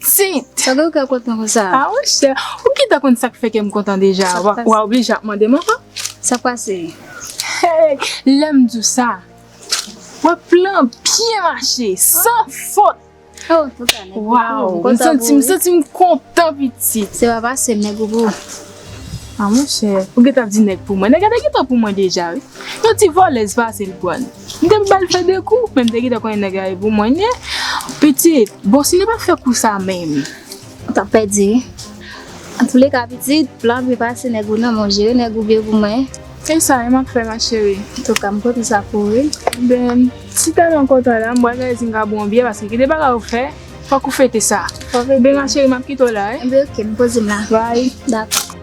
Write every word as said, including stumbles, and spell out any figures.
pitit. Sa gen kè kontan konsa? Ah, monchè, ou gentan konn sa k fè kè m kontan deja. Sa Wa, pase. Wa oblije ap mande m ankò. Sa pase? Hey, lè m di w sa, wè plan byen mache, san fòt. Oh, antouka, nèg Waw, ou m kontan santi pou m ou. Santi m kontan, pitit. Se pa pase, nèg ou pou. Ah, monchè, ou gentan ap di nèg pou mwen. Nèg la te gentan pou mwen deja, wi. Yon ti vòlèz pase l pran. M te ba l fè de kou, men m te gentan konnen nèg la e pou mwen, li ye. Pitit, bon, si nou pa fè kou sa menm. Ou t ap pèdi, wi. Antouleka, pitit, plan byen pase, nèg ou nan men w, jere nèg ou byen pou mwen. E sa, e m ap fè, ma chérie. Antouka, m kontan sa pou ou, wi. Ben, si tèlman kontan la, m pral gade si m ka ba w yon biyè, paske kite bagay ou fè, fòk ou fete sa. Fò fete. Ben, ma chérie, m ap kite w la, wi. Enben, ok, m poze m la. Bye. Dakò.